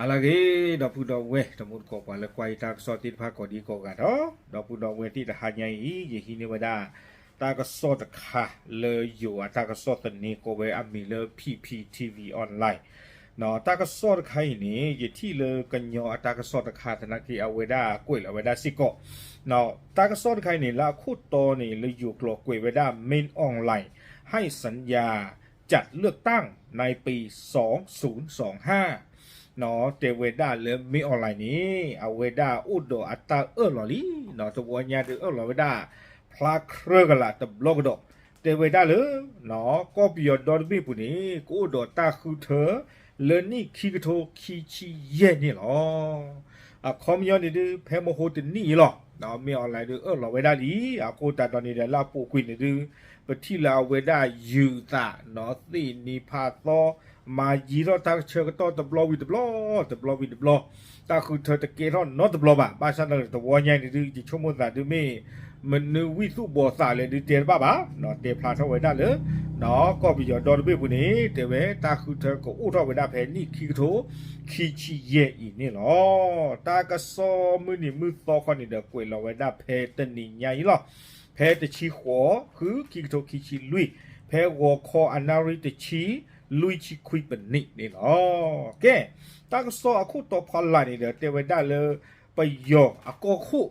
အလၢဂ့ၤ ဒီပုၢ်ဒီဝဲၢ် တံၤသကိးပှၤလၢကွၢ်ယတၢ်ကစီၣ်သ့ၣ်တဖၣ်ကိးဒံကိးဂၤဒီး ဒီပုၢ်ဒီဝဲၢ်သ့ၣ်တဟါညါအံၤ ယဟံးန့ၢ်ဝဲဒၣ် တၢ်ကစီၣ်တခါလၢယိၤအတၢ်ကစီၣ်သန့ကိးဝဲအမံၤလၢ P P T V Online တၢ်ကစီၣ်တခါအံၤန့ၣ် ယထံၣ်လၢကညီအတၢ်ကစီၣ်တခါသနာ်က့ အဝဲဒၣ်ကွဲးလီၤဝဲဒၣ်စ့ၢ်ကီး တၢ်ကစီၣ်တခါအံၤန့ၣ် လၢအခိၣ်တီန့ၣ် လၢယိၤကျိာ်ကွဲးဝဲဒၣ် မင်းအောင်လှိုင် ဟဲ့ၣ်စၢၣ်ယၤ จัดเลือกตั้งในปีสองศูนย์สองห้า တဲဝဲဒၣ်လၢ မင်းအောင်လှိုင် န့ၣ် အဝဲဒၣ်အိၣ်ဒီးအတၢ်အၢၣ်လီၤလံ တဝီညါဒုးအၢၣ်လီၤဝဲဒၣ် ဖျါခြဲကလာ်တဘျီကဒီး တဲဝဲဒၣ်လၢ ကီၢ်ပယီၤဒီတဘ့ၣ်အပူၤန့ၣ် ကအိၣ်ဒီးတၢ်ဃုထၢ လၢနံၣ်ခံကထိခံဆံယဲၢ်န့ၣ်လီၤ. အခီပညီန့ၣ်ဒုး ဖဲမဟိတနံၣ်အံၤလီၤ မင်းအောင်လှိုင် ဒုးအၢၣ်လီၤဝဲဒၣ်လံ အဃိသတးဒီးန့ၣ်ဒီး လၢအပူၤကွံာ်န့ၣ်ဒုး ပထံၣ်လၢအဝဲဒၣ်ယုာ်သး သ့ၣ်နံၤဖးသီ မၤယံၤထီၣ်တၢ်ဆၢကတီၢ်တဘျီဝံၤတဘျီ တဘျီဝံၤတဘျီ တၢ်ဃုထၢတကဲထီၣ်နီတဘျီဘၣ် ဘၣ်ဆၣ်သနာ်က့တဝီညါအံၤန့ၣ်ဒုး ယဆိကမိၣ်သးဒုးမ့ၢ် မနုၤဝံၣ်သူၣ်ဘီၣ်သးလဲၣ်ဒုးတဲတဘၣ်ဘၣ် တဲဖျါထီၣ်ဝဲဒၣ်လၢ ကီၢ်ပယီၤဒီတဘ့ၣ်အပူၤန့ၣ် တဲဝဲတၢ်ဃုထၢကအိၣ်ထီၣ်ဝဲဒၣ်ဖဲနံၣ်ခံကထိခံဆံယဲၢ်အံၤန့ၣ်လီၤ. တၢ်ကစီၣ်မုၢ်နံၤမုၢ်သီခီန့ၣ်ဒီး ကွဲးလီၤဝဲဒၣ်ဖဲတနံၤညါအံၤလီၤ. ဖဲတဆံဃိး ဃု ခံကထိခံဆံလွံၢ် ဖဲဂီၤခီအနၣ်ရံၣ်တဆံ လွံၢ်ဆံခွံပနံးန့ၣ်လီၤ. ကဲ တၢ်ကစီၣ်အခိၣ်တီဖီလာ်န့ၣ်ဒီး တဲဝဲဒၣ်လၢ ပယီၤအကီၢ်ခိၣ်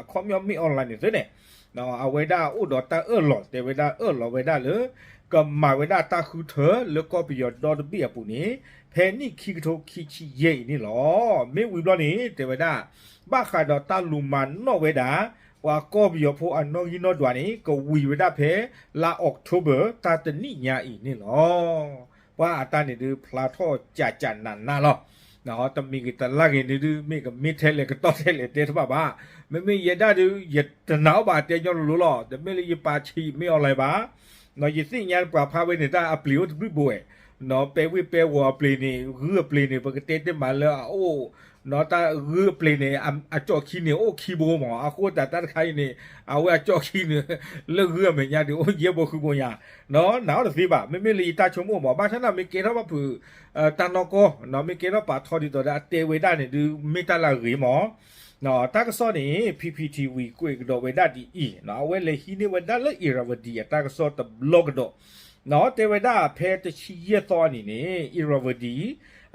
အခီပညီ မင်းအောင်လှိုင် န့ၣ်သ့န့ၣ် အဝဲဒၣ်အိၣ်ဒီးတၢ်အၢၣ်လီၤ တဲဝဲဒၣ်အၢၣ်လီၤဝဲဒၣ်လၢ ကမၤဝဲဒၣ်တၢ်ဃုထၢလၢကီၢ်ပယီၤဒီတဘ့ၣ်အပူၤန့ၣ် ဖဲနံၣ်ခံကထိခံဆံယဲၢ်အံၤန့ၣ်လီၤ. မ့ၢ်ဝံၤဘျီန့ၣ် တဲဝဲဒၣ် ဘၣ်ဃးဒီးတၢ်လူၤမၤနီၣ်ဝဲဒၣ် ပှၤကီၢ်ပယီၤဖိအနီၣ်ဂံၢ်နီၣ်ဒွးန့ၣ် ကဝံၤဝဲဒၣ်ဖဲ လါ October တၢ်တနံၣ်ညါအံၤန့ၣ်လီၤ. ပှၤအတၢ်န့ၣ်ဒုးဖျါထီၣ်ကၠးကၠးနးနးလီၤ. တမံၤဂ့ၤတလါဂ့ၤန့ၣ်ဒုး မ့ၢ်ကမ့ၢ်ထဲလဲၣ်ကတီၢ်ထဲလဲၣ်တဲတဘၣ်ဘၣ်. မ့မ့ၢ်ယဲဒၣ်ဒုး ယတနာ်အီၤဘၣ်တဲညီလိၤလိၤလီၤ. တမ့ၢ်လၢယပာ်ဆံး မင်းအောင်လှိုင် ဘၣ် ယသ့ၣ်ညါပှၤဖးဝဲန့ၣ် တၢ်အပျ့ၤအိၣ်တဘျုးဘိဝဲ ပဲဝ့ၢ်ပဲဝီၤအပျ့ၤန့ၣ် ဂုၢ်အပျ့ၤန့ၣ် ပကတဲတ့ၢ်မးလၢအအိၣ် တၢ်ဂုၢ်အပျ့ၤန့ၣ် အကၠီၣ်ခံန့ၣ် အိၣ်ခံဘိမး အဃိသတးတၢ်တခါအံၤန့ၣ် အဝဲအကၠီၣ်ခံန့ၣ် လၢဂုၢ်အမဲာ်ညါဒုး အိၣ်ယဲၢ်ဘိဃုဘိညါ နာ်အီၤတသ့ဘၣ်. မ့မ့ၢ်လၢယတၢ်ဆိကမိၣ်မး ဘၣ်ဆၣ်န့ၣ် မ့ၢ်ကဲထီၣ်ဘၣ်ဖုး တၢ်နီၢ်ကီၢ် မ့ၢ်ကဲထီၣ်ပာ်ထီဒ်သိးဒီး အတဲဝဲဒၣ်န့ၣ်ဒုး မ့ၢ်တၢ်လၢအဂ့ၤမး တၢ်ကစီၣ်န့ၣ် P P T V ကွဲးကဒီးဝဲဒၣ်ဒ်အံၤ အဝဲလဲၤဟံးန့ၢ်ဝဲဒၣ်လၢ Irrawaddy အတၢ်ကစီၣ်တဘျီကဒီး တဲဝဲဒၣ်ဖဲတဆံယဲၢ်သီအနံၤန့ၣ် Irrawaddy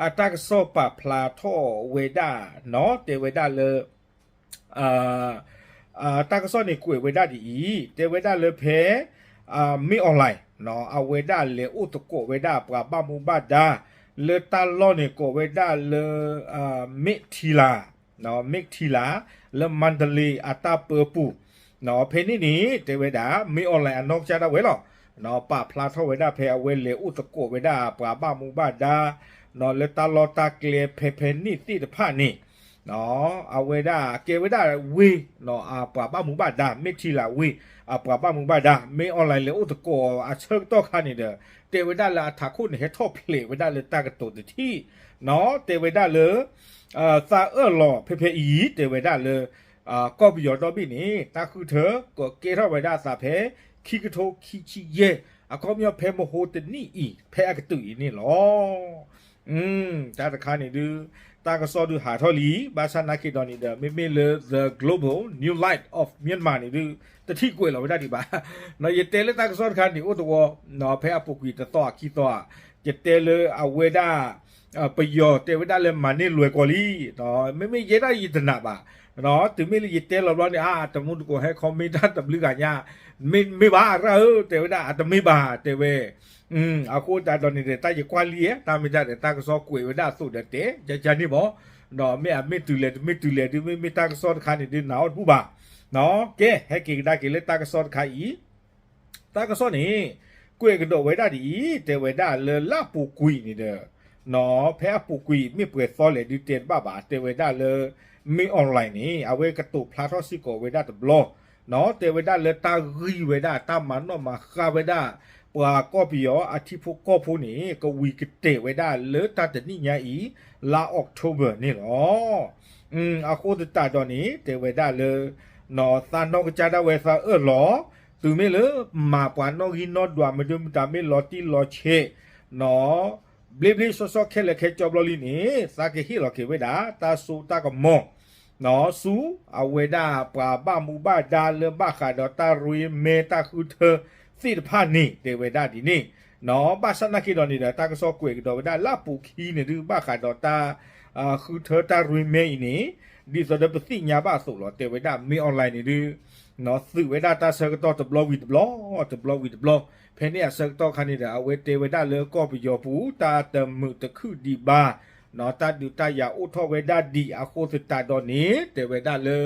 အတၢ်ကစီၣ်ပာ်ဖျါထီၣ်ဝဲဒၣ် တဲဝဲဒၣ်လၢ တၢ်ကစီၣ်န့ၣ်ကွဲးဝဲဒၣ်ဒ်အံၤ တဲဝဲဒၣ်လၢဖဲ မင်းအောင်လှိုင် အဝဲဒၣ်လဲၤအိၣ်သကိးဝဲဒၣ်ပှၤဘၣ်မူဘၣ်ဒါ လၢတၢ်လီၢ်န့ၣ် ကိးဝဲဒၣ်လၢ မ့ၢ်ထံလာ် မ့ၢ်ထံလာ် လၢမါတလ့အတၢ်ပၢပူၤ ဖဲန့ၣ်န့ၣ် တဲဝဲဒၣ် မင်းအောင်လှိုင် အနီၢ်ကစၢ်ဒၣ်ဝဲလီၤ ပာ်ဖျါထီၣ်ဝဲဒၣ်ဖဲအဝဲလဲၤအိၣ်သကိးဝဲဒၣ်ပှၤဘၣ်မူဘၣ်ဒါ လၢတၢ်လီၢ်တၢ်ကျဲဖဲဖဲန့ၣ်သ့ၣ်တဖၣ်န့ၣ် အဝဲဒၣ်ကဲဝဲဒၣ်ဝ့ၢ် အပှၤဘၣ်မူဘၣ်ဒါ မ့ၢ်ထံလာ်ဝ့ၢ် အပှၤဘၣ်မူဘၣ်ဒါ မင်းအောင်လှိုင် လဲၤအိၣ်သကိးအဆၢကတီၢ်ခါန့ၣ်ဒီး တဲဝဲဒၣ်လၢအထးခိၣ်န့ၣ် ဟဲထီၣ်ဖျဲးဝဲဒၣ်လၢတၢ်ကတိၤတထံၣ် တဲဝဲဒၣ်လၢ သးအၢၣ်လီၤဖဲဖဲအံၤ တဲဝဲဒၣ်လၢ ကီၢ်ပယီၤဒီဘ့ၣ်န့ၣ် တၢ်ဃုထၢကကဲထီၣ်ဝဲဒၣ်အသးဖဲ ခံကထိခံဆံယဲၢ် အခီပညီဖဲမဟိတနံၣ်အံၤ ဖဲအကတုၢ်အံၤန့ၣ်လီၤ. တၢ်တခါန့ၣ်ဒုး တၢ်ကစီၣ်ဒုးဟးထီၣ်လံ ဘၣ်ဆၣ်နာ်က့ၤဒီးန့ၣ်ဒီး မ့မ့ၢ်လၢ The Global New Light of Myanmar န့ၣ်ဒုး တထံၣ်ကွဲးလီၤဝဲဒၣ်ဒံးဘၣ်. ယတဲလၢတၢ်ကစီၣ်တခါန့ၣ် အိၣ်တဝီ ဖဲအပူၤကွံာ်တသီအခံသီဧါ ယတဲလၢအဝဲဒၣ် ပယီၤတဲဝဲဒၣ်လၢမၤန့ၢ်လွဲၤကွီၤလံ မ့မ့ၢ်ယဲဒၣ်ယတနာ်ဘၣ် တုၤမ့ၢ်လၢယတဲလီၤဘျီန့ၣ် အတမူတကိးဟဲ comment တၢ်တဘျုးဂၤညါ မ့ၢ်မ့ၢ်ဘၣ်ရၣ်ဧၢ တဲဝဲဒၣ် အတမ့ၢ်ဘၣ် တဲဝဲ အဃိသတးဒီးန့ၣ်ဒီး တၢ်ယကွၢ်လံ တၢ်မ့ၢ်တၢ်ဒီး တၢ်ကစီၣ်ကွဲးဝဲဒၣ်အသိးဒီးတဲ ကကန့ၣ်မး ဒီးမ့ၢ်အမ့ၢ်တုၤလဲၣ်တမ့ၢ်တုၤလဲၣ်ဒုး မ့မ့ၢ်တၢ်ကစီၣ်တခါန့ၣ်ဒုး နာ်အီၤတဘူၣ်ဘၣ် ကဲ ဟဲက့ၤကဒါက့ၤလၢတၢ်ကစီၣ်တခါအံၤ တၢ်ကစီၣ်န့ၣ် ကွဲးကဒီးဝဲဒၣ်ဒ်အံၤ တဲဝဲဒၣ်လၢလၢအပူၤကွံာ်န့ၣ်ဒီး ဖဲအပူၤကွံာ်မ့ၢ်ပှဲၤသီလဲၣ်ဒုးတဲတဘၣ်ဘၣ် တဲဝဲဒၣ်လၢ မင်းအောင်လှိုင် န့ၣ် အဝဲကတိၤဖျါထီၣ်စ့ၢ်ကီးဝဲဒၣ်တဘျီ တဲဝဲဒၣ်လၢတၢ်ဂံၢ်ဝဲဒၣ် တၢ်မၤနီၣ်မၤဃါဝဲဒၣ် ပှၤကီၢ်ပယီၤအထံဖိကီၢ်ဖိန့ၣ် ကဝံၤကတဲာ်ဝဲဒၣ်လၢတၢ်တနံၣ်ညါအံၤ လါ October န့ၣ်လီၤ. အဃိသတးဒီးန့ၣ် တဲဝဲဒၣ်လၢ သးနီၢ်ကစၢ်ဒၣ်ဝဲသးအၢၣ်လီၤ တုၤမ့ၢ်လၢမၤပှၤနီၣ်ဂံၢ်နီၣ်ဒွး မဒုမတၤမ့ၢ်လီၤတံၢ်လီၤဆဲး နီၢ် ဘျ့ဘျ့ဆှီဆှီခဲလၢာ်ခဲဆ့ဘျီလံန့ၣ် သးကဟ့ၣ်လီၤက့ၤဝဲဒၣ် တၢ်စိတၢ်ကမီၤ ဆူ အဝဲဒၣ်ပှၤဘၣ်မူဘၣ်ဒါလၢဘၣ်ဃးဒီးတၢ်ရ့မဲတၢ်ဃုထၢသ့ၣ်တဖၣ်န့ၣ် တဲဝဲဒၣ်ဒ်န့ၣ်, ဘၣ်ဆၣ်နာ်က့ဒီးန့ၣ်ဒီး တၢ်ကစီၣ်ကွဲးကဒီးဝဲဒၣ်လၢအပူၤခံန့ၣ်ဒုး ဘၣ်ဃးဒီးတၢ် ဃုထၢတၢ်ရ့မဲအံၤန့ၣ် ဒ်သိးဒီးပသ့ၣ်ညါဘၣ်အသိးလီၤ တဲဝဲဒၣ် မင်းအောင်လှိုင်န့ၣ်ဒုး သုးဝဲဒၣ်တၢ်ဆၢကတီၢ်တဘျီဝံၤတဘျီ, တဘျီဝံၤတဘျီ, ဖဲန့ၣ်အဆၢကတီၢ်ခါန့ၣ်ဒီး အဝဲတဲဝဲဒၣ်လၢကီၢ်ပယီၤပူၤ တၢ်တမုာ်တခုၣ်ဒံးဘၣ်, တၢ်ဒုးတၢ်ယၤအိၣ်ထီၣ်ဝဲဒၣ်ဒံးအဃိသတးဒီးန့ၣ် တဲဝဲဒၣ်လၢ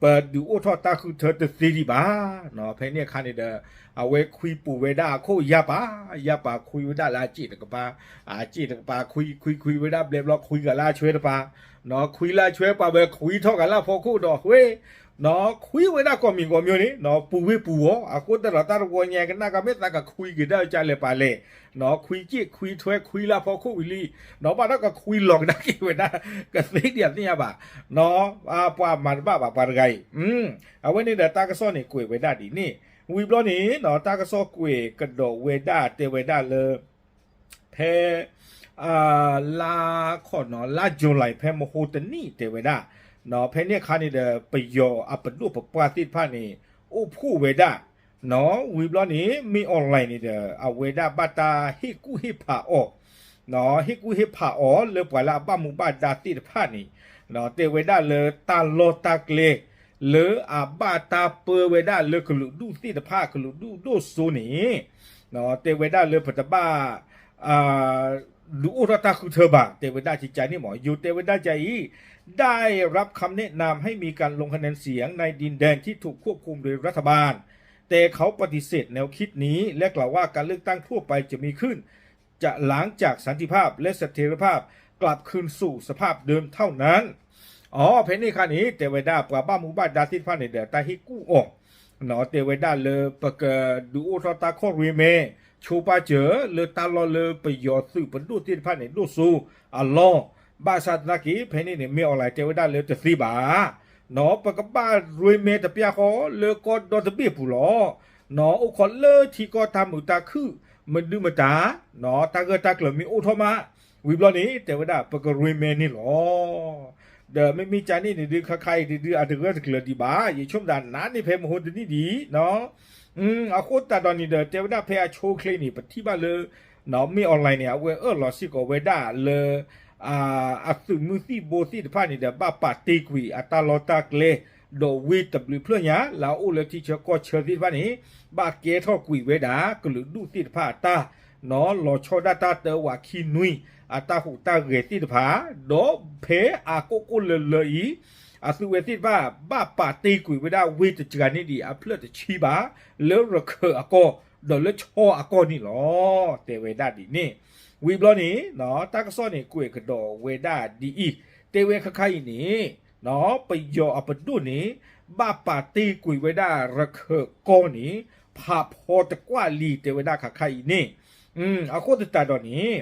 ပဒုးအိၣ်ထီၣ်တၢ်ဃုထၢတသ့ဒံးဘၣ်, ဖဲန့ၣ်အခါန့ၣ်ဒီး အဝဲခွံပူၤဝဲဒၣ်အခိၣ်ယၢ်ပၤ, ယၢ်ပၤခွံဝဲဒၣ်လၢအစ့ၣ်တကပၤ, အစ့ၣ်တကပၤခွံခွံခွံဝဲဒၣ်ဘျဲဘျီခွံဂၤလၢအဆွဲတပၤ, ခွံလၢအဆွဲပၤဝဲခွံထီၣ်ဂၤလၢအဖီခိၣ်ဒီးဝဲ ခွံဝဲဒၣ်ကိးမံၤကိးမံၤန့ၣ် ပူၤဝ့ၢ်ပူၤဝီၤ, အဃိသတးဒီးတၢ်တဝီညါကနၣ်ကမ့ၢ်သးကခွံက့ၤဒၣ်ကလဲၤပာ်လဲၣ်, ခွံစ့ၣ်ခွံထွဲခွံလၢအဖီခိၣ်ဝံၤလံ, ဘၣ်ဒီးကခွံလီၤကဒါက့ၤဝဲဒၣ် ကသ့ဒံးအသ့ၣ်ညါဘၣ်, ပှၤမၤတဘၣ်ဘၣ်ပှၤတဂၤအံၤ, အဝဲန့ၣ်ဒီးတၢ်ကစီၣ်န့ၣ်ကွဲးဝဲဒၣ်ဒ်န့ၣ်, ဝံၤဘျီန့ၣ် တၢ်ကစီၣ်ကွဲးကဒီးဝဲဒၣ်တဲဝဲဒၣ်လၢ ဖဲ လါခီၣ်နီၤ လါ July ဖဲမဟိတနံၣ်တဲဝဲဒၣ်, ဖဲန့ၣ်အခါန့ၣ်ဒီး ပယီၤအပဒိၣ်ပပှၢ်သ့ၣ်တဖၣ်န့ၣ် အိၣ်ဖှိၣ်ဝဲဒၣ်, ဝံၤဘျီန့ၣ် မင်းအောင်လှိုင်န့ၣ်ဒီး အဝဲဒၣ်ဘၣ်တၢ်ဟ့ၣ်ကူၣ်ဟ့ၣ်ဖးအီၤ, ဟ့ၣ်ကူၣ်ဟ့ၣ်ဖးအီၤလၢပှၤလၢအဘၣ်မူဘၣ်ဒါသ့ၣ်တဖၣ်န့ၣ်, တဲဝဲဒၣ်လၢတၢ်လီၢ်တၢ်ကျဲ လၢအဘၣ်တၢ်ပၢဝဲဒၣ်လၢကလုာ်ဒူၣ်သ့ၣ်တဖၣ် ကလုာ်ဒူၣ်ဒိၣ်စိန့ၣ်, တဲဝဲဒၣ်လၢပတဘၣ် ဒုးအိၣ်ထီၣ်တၢ်ဃုထၢဘၣ် တဲဝဲဒၣ်ကကန့ၣ်မး ယိၤတဲဝဲဒၣ်ကအံၤ, ได้รับคำแนะนำให้มีการลงคะแนนเสียงในดินแดนที่ถูกควบคุมโดยรัฐบาล แต่เขาปฏิเสธแนวคิดนี้ และกล่าวว่าการเลือกตั้งทั่วไปจะมีขึ้น หลังจากสันติภาพและเสถียรภาพกลับคืนสู่สภาพเดิมเท่านั้น အဖဲန့ၣ်အခါန့ၣ် တဲဝဲဒၣ်ပှၤဘၣ်မူဘၣ်ဒါသ့ၣ်တဖၣ်န့ၣ်ဒီး တၢ်ဟ့ၣ်ကူၣ်အီၤ, တဲဝဲဒၣ်လၢပကဒုးအိၣ်ထီၣ်တၢ်ခီၣ်ရ့မဲ ဆိပာ်စၢၤလၢတၢ်လီၢ်လၢပယီၤသုးပဒိၣ်သ့ၣ်တဖၣ်န့ၣ် ဒိၣ်စိအလီၢ်, ဘၣ်ဆၣ်သနာ်က့ ဖဲန့ၣ်န့ၣ် မင်းအောင်လှိုင် တဲဝဲဒၣ်လၢတသ့ဘၣ် ပကဘၣ်ရ့မဲတပျၢ်ဃီလၢကီၢ်ဒီတဘ့ၣ်ပူၤလီၤ. အိၣ်ခိးလၢထံကီၢ်တၢ်မုာ်တၢ်ခုၣ် မဒုမတၤ, တၢ်ဂၢၢ်တၢ်ကျၢၤမ့ၢ်အိၣ်ထီၣ်မး, ဝံၤဘျီန့ၣ် တဲဝဲဒၣ် ပကရ့မဲန့ၣ်လီၤ. ဒီးမ့မ့ၢ်ကန့ၣ်န့ၣ်ဒုး ခါခါအံၤဒုး အတဂၢၢ်တကျၢၤဒံးဘၣ်, ယဆိကမိၣ်ဒၣ်နၤန့ၣ်ဖဲမဟိတနံၣ်ဒံး အဃိသတးဒီးန့ၣ်ဒီး တဲဝဲဒၣ်ဖဲအဆိအချ့န့ၣ် ပထံၣ်ဘၣ်လၢ မင်းအောင်လှိုင်န့ၣ် အဝဲအၢၣ်လီၤစ့ၢ်ကီးဝဲဒၣ်လၢ အသုးမုၢ်သံၣ်ဘိသ့ၣ်တဖၣ်န့ၣ်ဒီး ဘၣ်ပာ်တ့ၢ်ကွံာ်အတၢ်လီၢ်တၢ်ကျဲ ဒီးဝ့ၢ်တဘျုးဖျၢၣ်ညါ လၢအအိၣ်လၢထံဆၢကီၢ်ဆၢသ့ၣ်တဖၣ်န့ၣ် ဘၣ်ကဲထီၣ်ကွံာ်ဝဲဒၣ် ကလုာ်ဒူၣ်သ့ၣ်တဖၣ်အတၢ် လီၤဆီဒၣ်တၢ်တၢဝးခံနွံ အတၢ်ဟူးတၢ်ဂဲၤသ့ၣ်တဖၣ်, ဒီးဖဲအကိၣ်ကိၣ်လၢလၢအံၤ အသုးဝဲသ့ၣ်တဖၣ် ဘၣ်ပာ်တ့ၢ်ကွံာ်ဝဲဒၣ်ဝ့ၢ်တစှၤန့ၢ်ဒံးအဖျၢၣ်တဆံဘၣ် လၢရခၢၣ်အကီၢ် ဒီးလၢဆီအကီၢ်န့ၣ်လီၤ. တဲဝဲဒၣ်ဒ်န့ၣ်, ဝံၤဘျီန့ၣ် တၢ်ကစီၣ်န့ၣ်ကွဲးကဒီးဝဲဒၣ်ဒ်အံၤ, တဲဝဲခါခါအံၤန့ၣ် ပယီၤအပဒိၣ်န့ၣ် ဘၣ်ပာ်တ့ၢ်ကွံာ်ဝဲဒၣ်ရခၢၣ်ကီၢ်န့ၣ် ဖးဖီတကွၢ်လံ တဲဝဲဒၣ်ခါခါအံၤန့ၣ်, အဃိသတးဒီး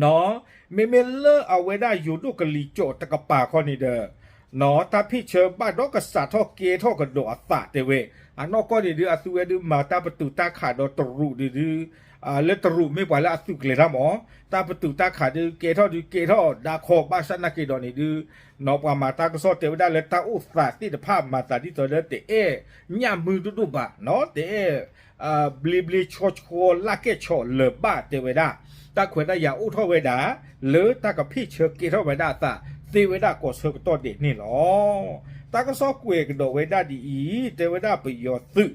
န့ၣ် မ့မ့ၢ်လၢအဝဲဒၣ်ယိၤဒိၣ်ကလံၤစိးတကပၤခီန့ၣ်ဒီး တၢ်ဖ့ၣ်ဆၢဘၣ်ဒီးကစးထီၣ်ကဲထီၣ်ကဒီးအသးတဲဝဲ, အနီၢ်ကီၢ်န့ၣ်ဒုး အသုးဝဲဒုးမၤတၢ်ပတုာ်တၢ်ခးဒီးတရူးဒုးဒုး လၢတရူးမ့ၢ်ပှၤလၢအသုးကျဲၤတၢ်မး, တၢ်ပတုာ်တၢ်ခးဒုးကဲထီၣ်ဒုးကဲထီၣ်ဒၣ်ခီ ဘၣ်ဆၣ်နာ်က့ဒီးန့ၣ်ဒုး ပှၤမၤတၢ်ကစီၣ်တဲဝဲဒၣ်လၢတၢ်အိၣ်သးသ့ၣ်တဖၣ်မၤသးဒ်သိးလၢတအဲၣ်ညၣ်မုၢ်ဒိၣ်ဒိၣ်ဘၣ်, တအဲၣ် ဘျ့ဘျ့ဆှီဆှီလၢ်ကဲၣ်ဆိးလၢၤဘၣ်တဲဝဲဒၣ်, တၢ်ခွဲးတၢ်ယာ်အိၣ်ထီၣ်ဝဲဒၣ် လၢတၢ်ကဖ့ၣ်ဆၢကဲထီၣ်ဝဲဒၣ်အသး သ့ဝဲဒၣ်ကိးဆၢကတီၢ်ဒဲးန့ၣ်လီၤ. တၢ်ကစီၣ်ကွဲးကဒီးဝဲဒၣ်ဒ်အံၤ, တဲဝဲဒၣ်ပယီၤသုး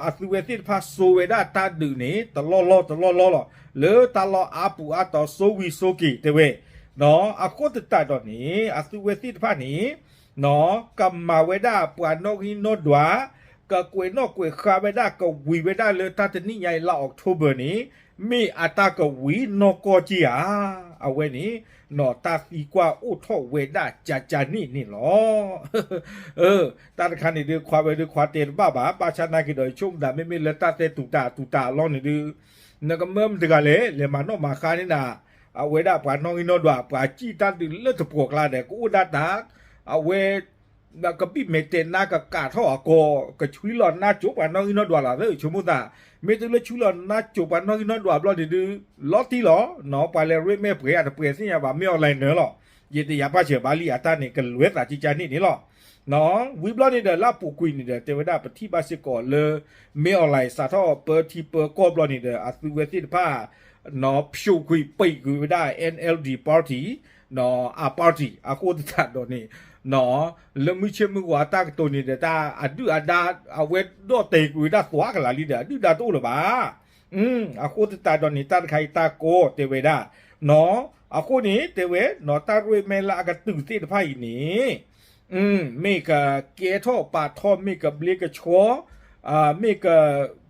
အသုးဝဲသ့ၣ်တဖၣ်စိာ်ဝဲဒၣ်တၢ်ဒုးန့ၣ် တလီၢ်လီၢ်တလီၢ်လီၢ်လီၤ, လၢတၢ်လီၢ်အါပူၤအါတီၤစိဝံၤစိက့ၤတဲဝဲ, အဃိသတးဒီးန့ၣ် အသုးဝဲသ့ၣ်တဖၣ်န့ၣ် ကမၤဝဲဒၣ်ပှၤနီၣ်ဂံၢ်နီၣ်ဒွး, ကကွဲးနီၣ်ကွဲးဃါဝဲဒၣ် ကဝံၤဝဲဒၣ်လၢတၢ်တနံၣ်ညါအံၤလါ October န့ၣ် မ့ၢ်အတၢ်ကဝံၤနီၢ်ကီၢ်က့ဧါ, အဝဲန့ၣ် နီၢ်တၢ်သံကွၢ်အိၣ်ထီၣ်ဝဲဒၣ်ကကန့ၣ်န့ၣ်လီၤ. တၢ်တခါန့ၣ်ဒုး ခွါဝဲဒုးခွါတဲတဘၣ်ဘၣ်, ဘၣ်ဆၣ်နာ်က့ဒီး ယဆိကမိၣ်ဒၣ် မ့မ့ၢ်လၢတၢ်တဲတူာ်တၢ်တူာ်တၢ်အလီၢ်န့ၣ်ဒုး နကမၢမတဂၤလဲၣ် လဲၤမၤနီၣ်မၤဃါန့ၢ်နၤ, အဝဲဒၣ်ပှၤနီၣ်ဂံၢ်နီၣ်ဒွး ပှၤစံၣ်တၢ်ဒုးလၢတပှီၤကျါဒီး ကအိၣ်ဒၣ်တၢ်, အဝဲ ကဘံၣ်မဲာ်တဲာ်နါကကးထီၣ်အကီၢ် ကဆှံလီၤနါစိၤပှၤနီၣ်ဂံၢ်နီၣ်ဒွးလီၤသ့ၣ် ဆိကမိၣ်သး, မ့ၢ်တုၤလၢဆှံလီၤနါစိၤပှၤနီၣ်ဂံၢ်နီၣ်ဒွးဘျီန့ၣ်ဒုး လီၤတံၢ်လီၤ, ပှၤလဲၤရ့မဲာ်ပှဲၤအတပှဲၤသ့ၣ်ညါဘၣ် မ့ၢ်အီၣ်လဲၣ်နၢၤလီၤ, ယတယၤပၢ်စၢၤဘၣ်လံ အတၢ်န့ၣ်ကလဲၤသးကကန့ၣ်န့ၣ်လီၤ. ဝံၤဘျီန့ၣ်ဒီး လၢအပူၤကွံာ်န့ၣ်ဒီး တဲဝဲဒၣ်ပထံၣ်ဘၣ်စ့ၢ်ကီးလၢ မ့ၢ်အီၣ်လဲၣ်စးထီၣ်ပၢထံပၢကီၢ်ဘျီန့ၣ်ဒီး အသုဝဲသ့ၣ်တဖၣ် ဖျိးကွံာ်ပံာ်ကွံာ်ဝဲဒၣ် NLD party အ party အဃိသတးဒီးန့ၣ် လၢမုၢ်ဆ့ၣ်မုၢ်ဂီၤအတၢ်ကတိၤန့ၣ်ဒီး တၢ်အဒုၣ်အဒါ အဝဲဒီၣ်တဲာ်ကွံာ်ဝဲဒၣ်သွးကလာ်လံဒီး အဒုၣ်ဒါတအိၣ်လၢၤဘၣ်. အဃိသတးဒီးန့ၣ် တၢ်တခါအံၤတၢ်ကီတဲဝဲဒၣ် အဃိန့ၣ် တဲဝဲ တၢ်ရ့မဲာ်လၢအကတုၤသ့ၣ်တဖၣ်အံၤန့ၣ် မ့ၢ်ကကဲထီၣ်ပာ်ထီၣ် မ့ၢ်ကဘျ့ကဆှီ မ့ၢ်က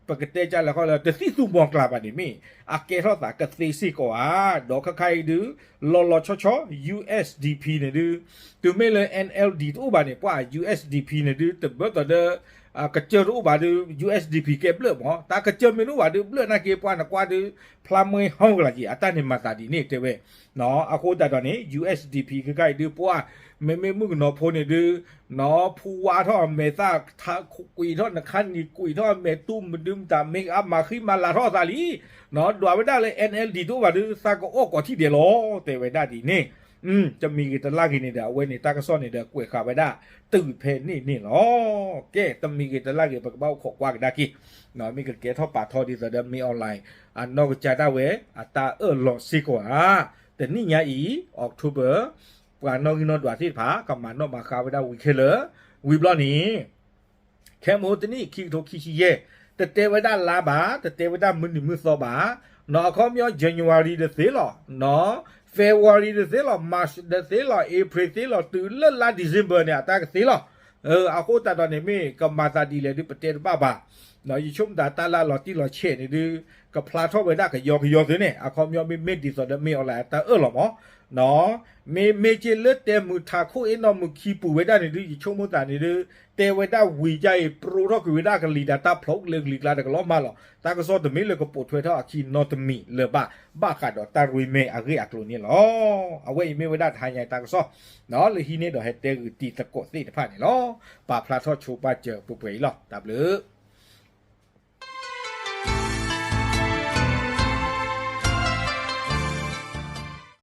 ပကတဲကလဲၤခီလၢ တသံၣ်သူမီၤကျၢ်ဘၣ်န့ၣ်မ့ၢ် အကဲထီၣ်သးကသ့စ့ၢ်ကီးဧါ. ဒီးခဲခါအံၤဒုး လီၤလီၤဆီဆီ ယူၣ်အဲၣ်စံၣ်ပံၣ် န့ၣ်ဒုး တုၤမ့ၢ်လၢ NLD တအိၣ်ဘၣ်န့ၣ် ပှၤ ယူၣ်အဲၣ်စံၣ်ပံၣ် န့ၣ်ဒုး တဘၢၣ်သီဒီး ကစၢၢ်တအိၣ်ဘၣ်ဒီး ယူၣ်အဲၣ်စံၣ်ပံၣ် ကဲဘျၢၣ်မး တၢ်ကစၢၢ်မ့ၢ်တအိၣ်ဘၣ်ဒီး ဘျၢၣ်နာ်က့ ပှၤနကွၢ်ဒီး ဖျါမွဲဟီၣ်ကလာ်က့ၤ အတၢ်န့ၣ်မၤသးဒ်န့ၣ် တဲဝဲ အဃိသတးဒီးန့ၣ် ယူၣ်အဲၣ်စံၣ်ပံၣ် ခဲခါအံၤဒုး ပှၤ မ့မ့ၢ်မုၣ်ကနီၤဖိန့ၣ်ဒုး ဖူဝါထီၣ်အမဲာ်သၣ် ကွံာ်ထီၣ်နခါနံၤ ကွံာ်ထီၣ်အမဲာ်တူၢ် မဒုမတၤ မ့ၢ်အမၤဃံမၤလၤထီၣ်အသးလံ ဒွးဝဲဒၣ်လၢ NLD တအိၣ်ဘၣ်ဒီး သးကအီၣ်ကိးထံၣ်ဒဲးလီၤ တဲဝဲဒၣ်ဒ်န့ၣ် တမံၤဂ့ၤတလါဂ့ၤန့ၣ်ဒီး အဝဲန့ၣ်တၢ်ကစီၣ်န့ၣ်ဒီး ကွဲးဃာ်ဝဲဒၣ် တုၤဖဲန့ၣ်န့ၣ်လီၤ. ကဲ တမံၤဂ့ၤတလါဂ့ၤ ပကဘၣ်အိၣ်ခိးကွၢ်ကဒါက့ၤ မ့ၢ်ကကဲထီၣ်ပာ်ထီၣ်ဒ်သိးဒီး မ့ၢ်အီၣ်လဲၣ် အနီၢ်ကစၢ်ဒၣ်ဝဲ အတၢ်အၢၣ်လီၤစ့ၢ်ကီးဧါ. တနံၣ်ညါအံၤ October ပှၤနီၣ်ဂံၢ်နီၣ်ဒွးသ့ၣ်တဖၣ် ကမၤနီၣ်မၤဃါဝဲဒၣ်ဝံၤခဲလၢာ် ဝံၤဘျီန့ၣ် ခဲမုၢ်တနံၣ် ခံကထိခံဆံယဲၢ် တတဲဝဲဒၣ်လါဘၣ် တတဲဝဲဒၣ်မုၢ်နံၤမုၢ်သီဘၣ် နီၢ် အခီပညီ January တသ့လီၤ February တသ့လီၤ March တသ့လီၤ April သ့လီၤ တုၤလၢလါ December န့ၣ် အတၢ်ကသ့လီၤ. အဃိသတးဒီးန့ၣ် မ့ၢ်ကမၤသးဒ်လဲၣ်ဒုး ပတဲတဘၣ်ဘၣ် ယဆိကမိၣ်သးတၢ်လၢလီၤတံၢ်လီၤဆဲးန့ၣ်ဒုး ကဖျါထီၣ်ဝဲဒၣ်ကယီကယီသုန့ၣ် အခီပညီမ့မ့ၢ်ဒ်သိးဒီး မ့ၢ်အီၣ်လဲၣ်အတၢ်အၢၣ်လီၤမး မ့မ့ၢ်က့လၢတဲမုၢ်ထးခိၣ်အ့ၣ်နီၢ်မုၢ်ခံပူၤဝဲဒၣ်န့ၣ်ဒုး ယဆိကမိၣ်သးန့ၣ်ဒုး တဲဝဲဒၣ်ဝံၤဒ်အံၤ ပြိးထီၣ်ကွံာ်ဝဲဒၣ်ကလံၤဒၣ်တၢ်ဖျိးလၢကလံၤကျါတကလီၤမးလီၤ. တၢ်ကစီၣ်တမ့ၢ်လၢကပိာ်ထွဲထီၣ်အခံနီတမံၤလၢၤဘၣ် ဘၣ်ဃးဒီးတၢ်ရ့မဲာ်အဂ့ၢ်အကျိၤန့ၣ်လီၤ. အဝဲအံၤမ့ၢ်ဝဲဒၣ်တဟါညါတၢ်ကစီၣ် လၢဟံးန့ၢ်ဒီးဟဲတဲဂုာ်တံၤသကိးသ့ၣ်တဖၣ်န့ၣ်လီၤ. ပာ်ဖျါထီၣ်ဆိပာ်စၢၤပှဲၤပှဲၤအံၤလီၤ. တၢ်ဘျုး